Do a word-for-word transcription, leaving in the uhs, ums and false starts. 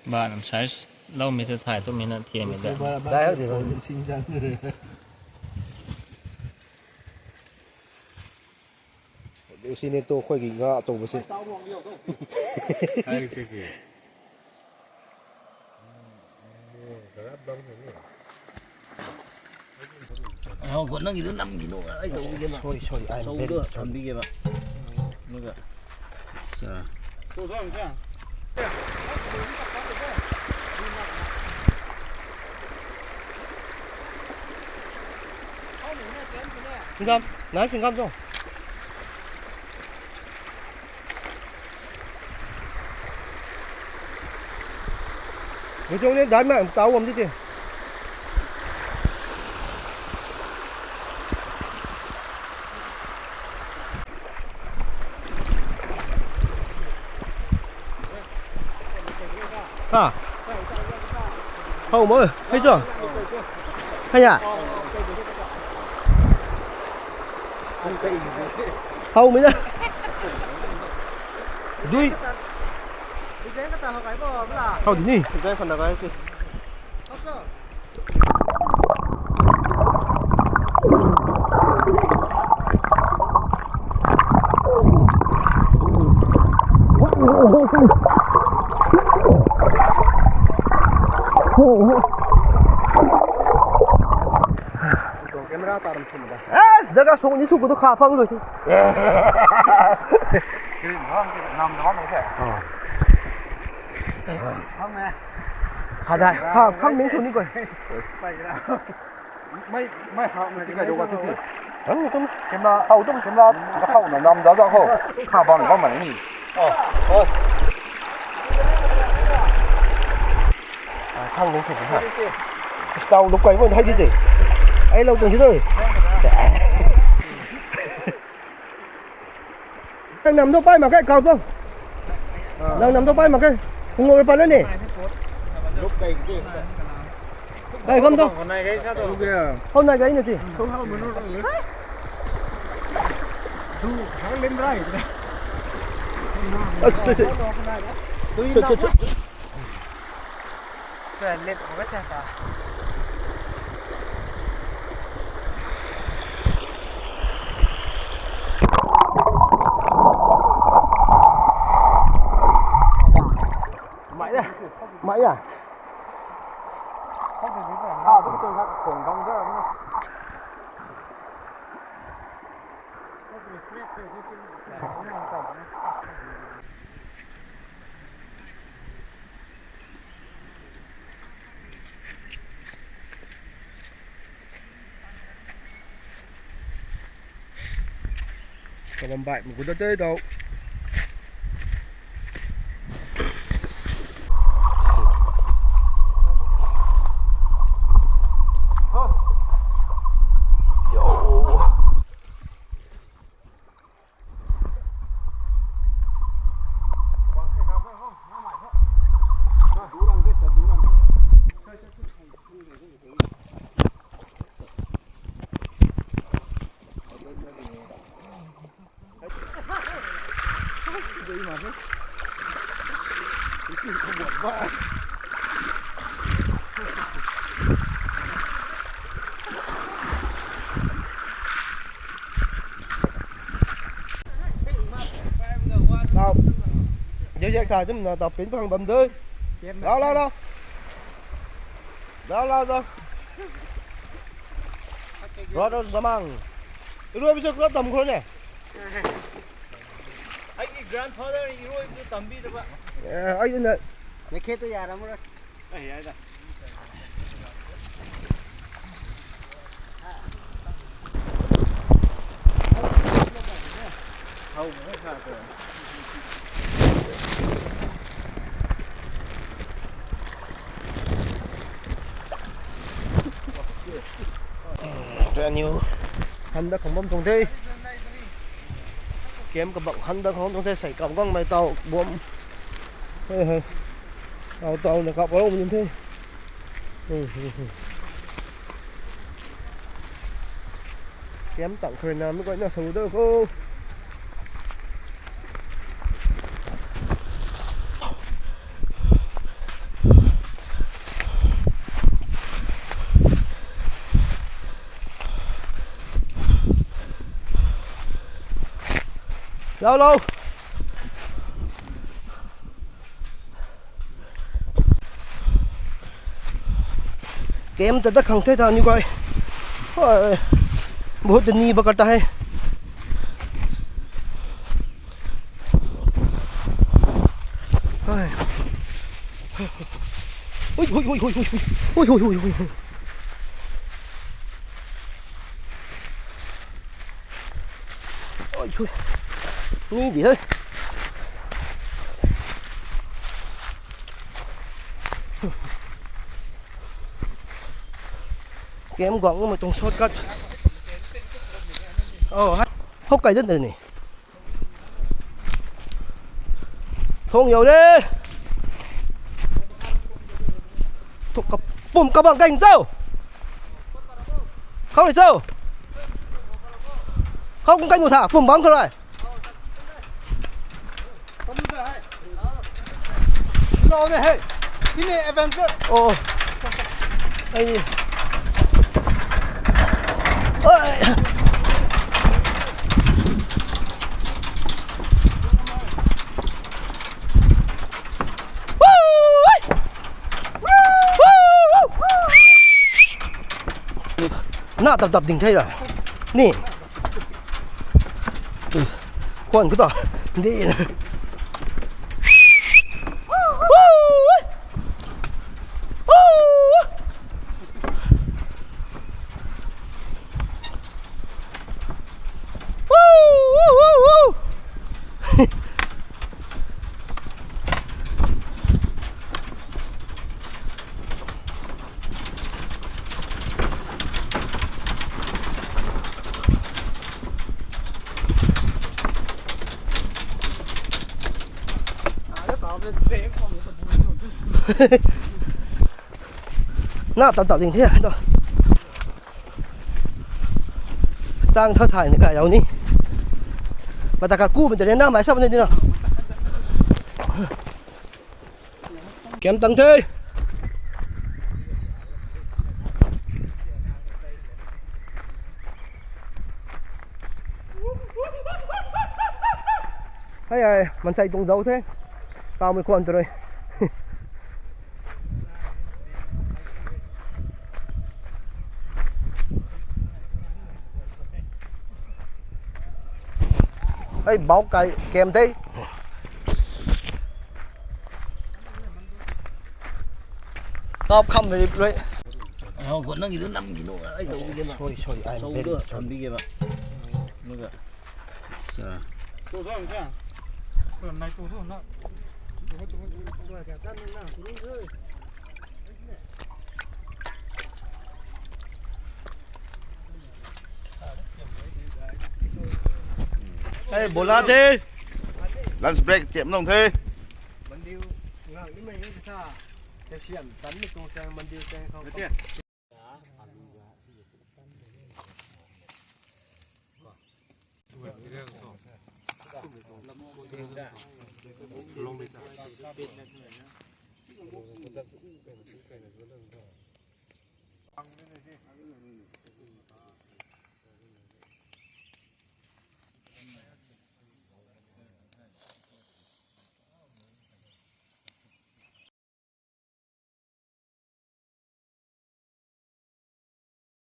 Ban size lou mi the thai tu mi na thiam mi da. Dai hak di. Sini tu khoi ki nga tu basi. Hau khou nang ki tu nam ki nu ai tu bige ma. Sorry, sorry, I'm very sorry. Tham bige ma. Nuga. Sa. Singam, nai singam tu. Video ni dai ma tau am di ti. Ha. Hau mo, hei cho. Hei ya. Hau mi na. Dui. Hau di ni. Camera taram sum da. Eh, daga song ni thu ko to kha phang lo ti. Green hong nam nam lo the. Oh. Hong ne. Kha dai, kha, khang meng sw ni koi. Pai ra. Mai, mai hau na ti kai do ka ti ti. Hang tum. Camera, hau tum camera, ka hau na nam da da ho. Kha bang bang man ni. Oh, oh. Ah, khang meng sw ha. Stau lu kai mo hai ti ti. Ai lo tung ti doi. Nang nam tu pai mak khe, kau tu. Nang nam tu pai mak khe. Kung ngou pa na ni. Kai kam tu. Hau nai gai na ti. Asu, asu. Asu, asu. Mai ya. Mai ya. Ah, tu tu ha khong gang da na. Kabam bai, mgu da tei dou. Yo. Tau. Jeu jek tha tum na tau pin phang bam dui. Lau, lau, lau. Lau, lau, lau. Lau, lau, zamang. Irui bi chu kau tam khou ne. Ai ki grandfather irui bi chu tam bi ta ba. Eh, ai na. Mei khe tu ya ram ra. Aniu handa khang bam tuang the. Kem kabang handa khang bam tuang the, sei kap gang mei tau bam. Hei, hei. Tau, tau na kap rau bam the. Kem tang khrui na mi koi na sw do ko. Lau lau. Camp ta ta khang the tha ni guay. Oi, bahut ni ba karta hai. Oi. Ui, ui, ui, ui, ui, ui. Ui, ui, ui, ui, ui. Ui, ui. Ni di hei. Camp guang mei tuang shortcut. Oh, ha. Hok kai dat ni. Thong yau de. Thok ka pum ka bang kai chau. Khau rui chau. Khau kung kai nu tha, pum bang khau rui. Lo de hei. Ini adventure. Oh. Ai ni. Oi. Na tap tap ding thei ra. Ni. Khwan khou ta. Di. Na tap tap ding the to. Chang tha thai ni kai rau ni. Mata ka ku mei de na mai sap ni di na. Camp tang the. Hei ai, mansei tuang zauc the. Tau mei khwan tu rui. Hei, bau kai camp the. Kap kham rip rui. Ai, hou khwan nang ki tu nam ki nu, ai, tou ki na. Sorry, sorry, I'm very sorry. Tham bi ge ba. Nuga. Sa. Tu tu na. Tu nai tu tu na. Hey, bola the. Lunch break tiam nung the. Mandiu ngang ni mei ni tha. Te siam tan ni tu tang mandiu tang khou.